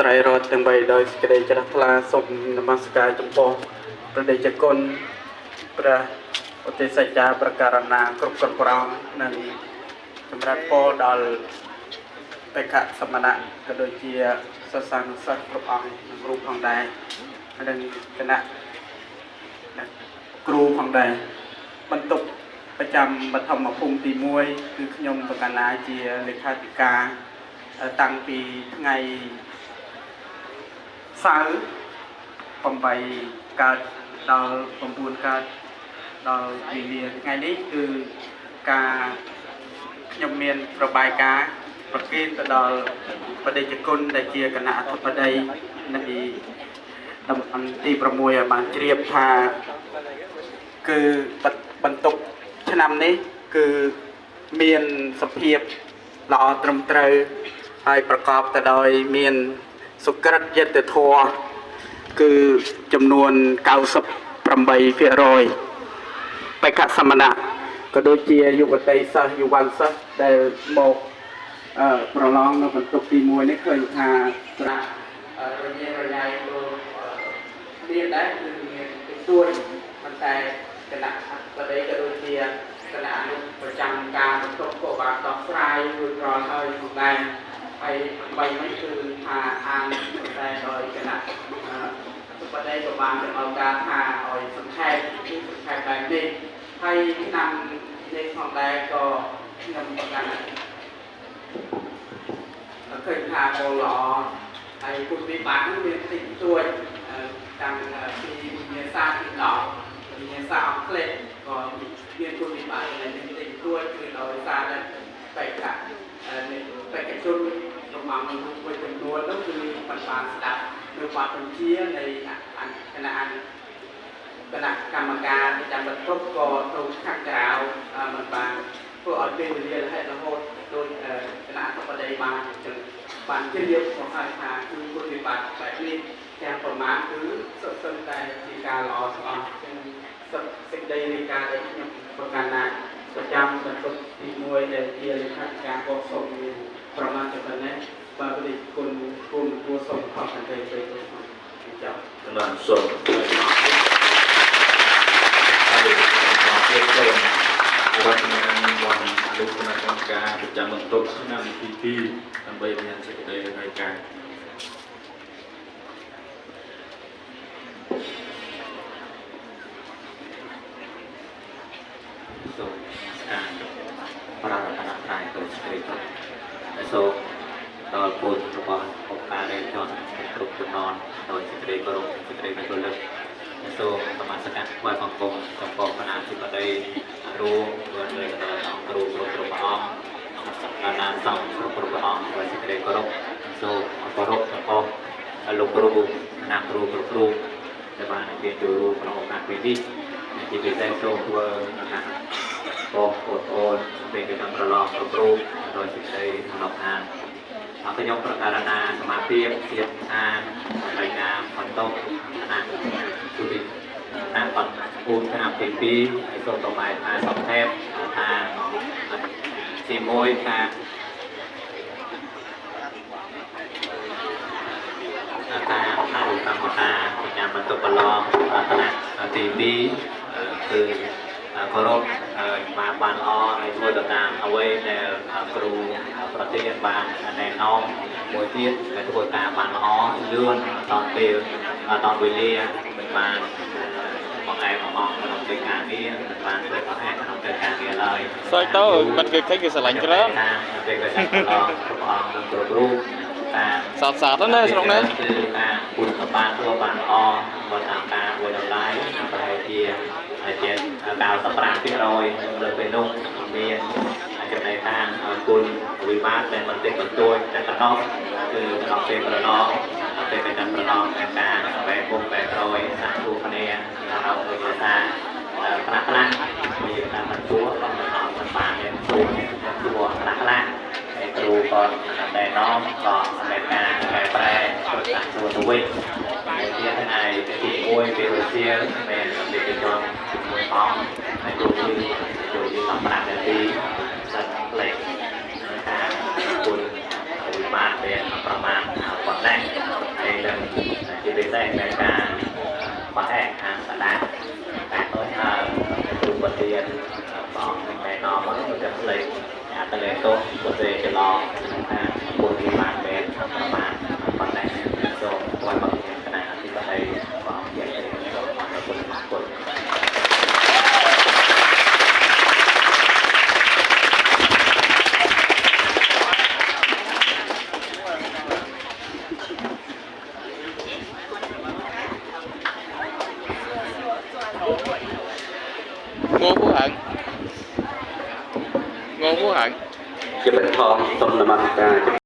ត្រៃរតន៍ទាំង3ដោយសេចក្តីជ្រះថ្លាសូមនមស្ការចំពោះព្រះតេជគុណព្រះឧទ្ទេសចារប្រការណាគ្រប់គ្រប់ព្រះអង្គនិងចម្រើនពរដល់បេក្ខសមណៈក៏ដូចជាសិស្សានុសិស្សគ្រប់អង្គនិងគ្រូផងដែរនិងគណៈគ្រូផងដែរបន្ទុកប្រចាំបឋមភូមិទី1គឺខ្ញុំបកណាជាលេខាធិការតាំងពីថ្ងៃសៅរ៍8កើតដល់9កើតដល់វេលាថ្ងៃនេះគឺការខ្ញុំមានប្របាយការណ៍ប្រគេនទៅដល់បដិជគុណដែលជាគណៈអធិបតីនៃតំបន់ទី6ឲ្យបានជ្រាបថាគឺបន្ទុកឆ្នាំនេះគឺមានសភាពល្អត្រឹមត្រូវហើយប្រកបទៅដោយមានសុក្រិតយុត្តិធម៌គឺចំនួន98%បេក្ខសមណៈក៏ដូចជាយុវតីសិស្សយុវ័នសិស្សដែលមកប្រឡងនៅបន្ទប់ទី1នេះឃើញថាត្រារញ៉េរញ៉ៃក៏មានដែរគឺមានតិចតួចប៉ុន្តែគណៈបតីក៏ដូចជាគណៈអនុប្រចាំការបន្ទប់ក៏បានដោះស្រាយរួចរាល់ហើយផងដែរហើយបីនេះគឺថាអានប៉ុន្តែដោយគណៈបតីក៏បានទៅឲ្យការថាឲ្យសង្ខេបគឺសង្ខេបបែបនេះហើយឆ្នាំនេះផងដែរក៏ខ្ញុំប្រកាសឃើញថាក៏ល្អហើយគុណវិបត្តិនោះមានតិចតួចតាំងពីវិញ្ញាសាស្ត្រទី10វិញ្ញាសាស្ត្រអង់គ្លេសក៏មានគុណវិបត្តិនៃតិចតួចគឺដោយសារតែបេក្ខបេក្ខជនរបស់មនុស្សមួយចំនួននោះគឺមិនបានស្ដាប់នៅបទបញ្ជានៃគណៈគណៈកម្មការប្រចាំបន្ទប់ក៏ទៅខាងក្រៅមិនបានធ្វើឲ្យពេលវេលារហូតដោយគណៈអធិបតីបានចឹងបានជ្រាបមកហើយថាគឺគុណវិបត្តិបែបនេះទាំងប្រមាណគឺសុទ្ធសឹងតែជាការល្អស្អប់ចឹងសេចក្តីរាយការណ៍ដែលខ្ញុំប្រកាសណាប្រចាំបន្ទប់ទី1ដែលជាលេខាធិការក៏សូមមានប្រមាណតែប៉ុណ្ណេះបាទព្រះគុណគុណគួរសូមខំតែទៅទៅចប់ បាទសូមហើយបន្តទៀតសូមរដ្ឋនាវ័នលោកគណៈកម្មការប្រចាំបន្ទប់ឆ្នាំទី2ដើម្បីមានសេចក្តីរាយការណ៍ សូមស្ការប្ររតនត្រ័យដោយសេចក្តីទុក្ខដែលសូមដល់ពូជរបស់ឧបការីជនគ្រប់ជំនាន់ដោយសេចក្តីគោរពសេចក្តីរលឹកដែលសូមសមាសកៈថ្វាយបង្គំចំពោះគណៈអធិបតីរួមដោយដល់អង្គគ្រូគ្រប់គ្រប់ព្រះអង្គសម្រាប់សង្ឃគ្រប់គ្រប់ព្រះអង្គដោយសេចក្តីគោរពសូមគោរពចំពោះលោកគ្រូគណៈគ្រូគ្រប់រូបដែលបានអញ្ជើញចូលរួមក្នុងឱកាសពេលនេះជាពិសេសសូមធ្វើថាបងប្អូនពេលគេតាមប្រឡងគ្រប់រូបដោយសេចក្តីរាប់អានអរខ្ញុំប្រកាសណាសមាភិបជាអានរយការបន្តគណៈទុតិគណៈបន្តពូឆ្នាំទី2ហើយសូមប្របាយថាសង្ខេបថាទី1ថាតាមអនុកម្មការប្រចាំបន្ទប់ប្រឡងគណៈទី2គឺគោរពបានបានល្អហើយធ្វើទៅតាមអ្វីដែលគ្រូប្រធានបានណែនាំមួយទៀតដែលធ្វើការបានល្អលឿនដល់ពេលដល់វេលាមិនបានបងឯងបងក្នុងកិច្ចការងារមិនបានធ្វើប្រហែលក្នុងកិច្ចការងារឡើយ សើចទៅមិនគេឃើញគេស្រឡាញ់ច្រើន តាមពេលគេចាំប្រឡងគ្រប់អង្គនិងគ្រប់រូបតាម សាតសាតណាស្រុកនេះ គឺការពុទ្ធបានធ្វើបានល្អបើតាមការមួយតម្លៃប្រហែលជាជា95%លើពេលនោះមានចំណែកខាងគុណវិបាកដែលបន្តិចបន្តួចតែប៉ុណ្ណោះគឺដល់ពេលប្រឡងដល់ពេលទៅប្រឡងតែការបែបពុំបែបក្រោយសាក់ទូគ្នាដល់វិទ្យាសាស្ត្រខ្លះខ្លះមានតាមបន្ទួក៏មិនអត់មិនបានទេទូទួខ្លះខ្លះហើយគ្រូក៏ណែនាំក៏សម្រាប់ការកែប្រែជួយសាក់ទួទៅវិញទៀតថ្ងៃទី1ពេលរសៀលមានសម្លេងជនជាមួយផងហើយគ្រូគឺចូលយ15នាទីសិតលេខថាគុណវិបាកមានប្រមាណប៉ុណ្ណេះ នឹងជាពិសេសในការបោះឯកខាងបដាតែអើយហើយគ្រូប្រធានបងនឹងណែនាំមកទៅតែផ្លេចអាតលេតោពុទ្ធេច្រឡងថាពុទ្ធិបានមែនប្រមាណប៉ុន្តែសូមថ្វាយបង្គំគណៈអធិបតីបងជាសូមអរគុណអរគុណ Ngô Phú Hận, Ngô Phú Hận. ជាបឋមសូមនមស្ការ។